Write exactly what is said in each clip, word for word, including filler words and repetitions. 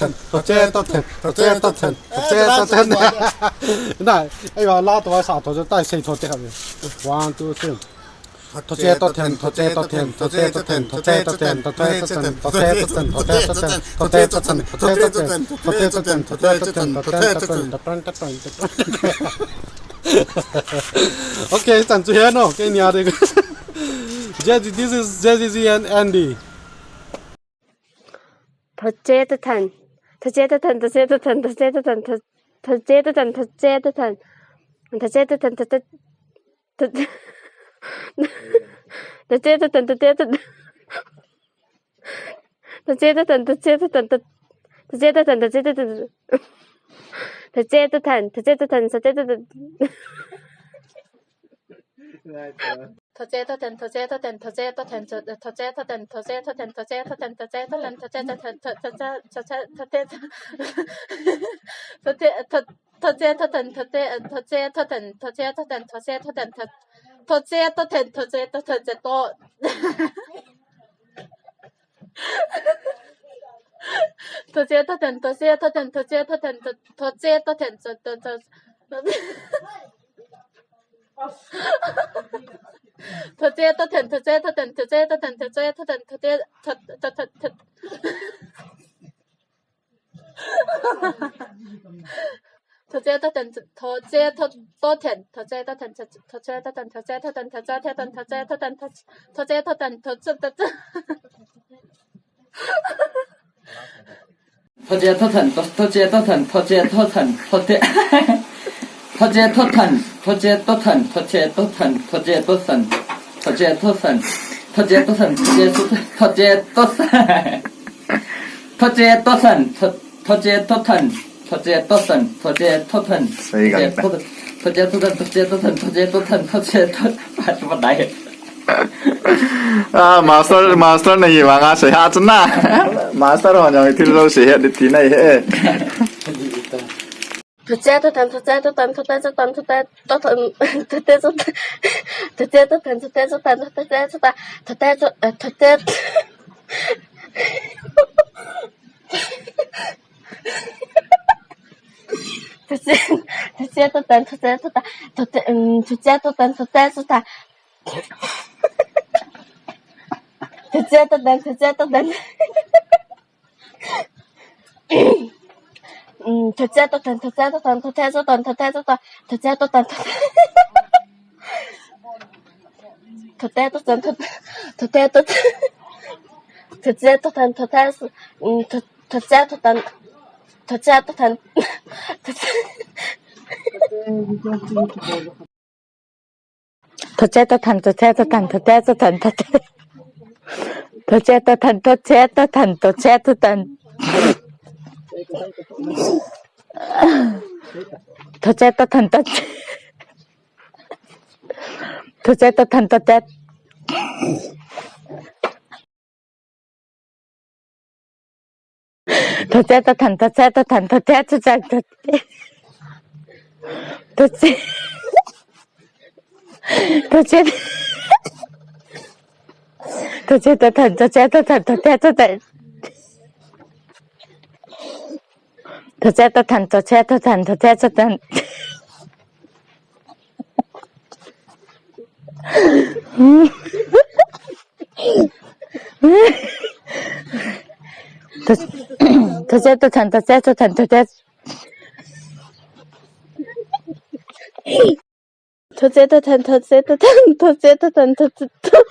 then, tho che to then, tho che to then, tho che to then. Nai, ai wa la to sa tho tai sei tho te kha. One, two, three. Tho che to then, tho che to then, tho che to then, tho che to then, tho che to then, tho che to then, tho che to then, tho che to then, tho che to then, tho che to then, tho che to then, tho che to then, tho che to then. Okay, chan chu he no, ke nia de. J Z, this is J Z Z and Andy. Tho che to then. Tho che to then, tho che to then, tho che to then, tho, tho che to then, tho che to then. Tho che to then, tho che, tho, tho che to then, tho che to then. Tho che to then, tho che to then, tho, tho che to then, tho che to then. Tho che to then, tho che to then, tho che to then. Tho che to then, tho che to then, tho che to then, tho, tho che to then, tho che to then, tho che to then, tho che to then, tho che to then, tho, tho, tho, tho che, tho che, tho che, tho, tho che to then, tho che, tho che to then, tho che to then, tho che to then, tho, tho che to then, tho che to then, che to. Tho che to then, tho che to then, tho che to then, tho, tho che to then, tho, tho, tho, tho che to then, tho che to then, tho che to then, tho che to then, tho che, tho, tho, tho, tho. Tho che to then, tho che to, to then, tho che to then, tho, tho che to then, tho che to then, tho che to then, tho che to then, tho, tho che to then, tho che to then. Tho che to then, tho, tho che to then, tho che to then, tho che, tho che to then, tho che to then, tho che to then, tho che to then, tho che to then, tho che to then, tho che to then, tho che to then. Tho che to then, tho, tho che to then, tho che to then, tho che to then. Sahi gal. Tho che to then, tho che to then, tho che to then, tho che to, pa, pa, dai. Ah, master, master nahi vanga sei ha chuna. Master ho jong thil lo sei he di ti nahi he. Tho che to then, tho che to then, tho che to then, tho che to then, tho che to then, tho che to then, tho che to then, tho che to, eh, tho che. Tho che, tho che to then, tho che to then, tho che, um, tho che to then, tho che to then. Tho che to then, tho che to then. Um, tho che to then, tho che to then, tho che to then, tho che to then, tho che to then, tho, tho che to then, tho, tho che to then, tho che to then, tho che, um, tho, tho che to then, tho che to then, tho che. Tho che to then, tho che to then, tho che to then, tho che. Tho che to then, tho che to then, tho che to then. Tho che to then, tho che. Tho che to then, tho che. Tho che to then, tho che to then, tho che to then, tho che. Tho che. Tho che. Tho che to then, tho che to then, tho che to then. Tho che to then, tho che to then, tho che to then. Tho, tho che to then, tho che to then, tho che. Tho che to then, tho che to then, tho che to then, tho che to.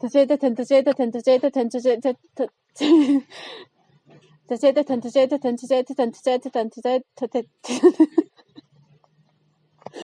Thuchei ta then, thuchei ta then, thuchei ta then, thuchei ta then, thuchei ta then, thuchei ta then, thuchei ta then, thuchei ta then, thuchei ta then, thuchei ta then, thuchei ta then.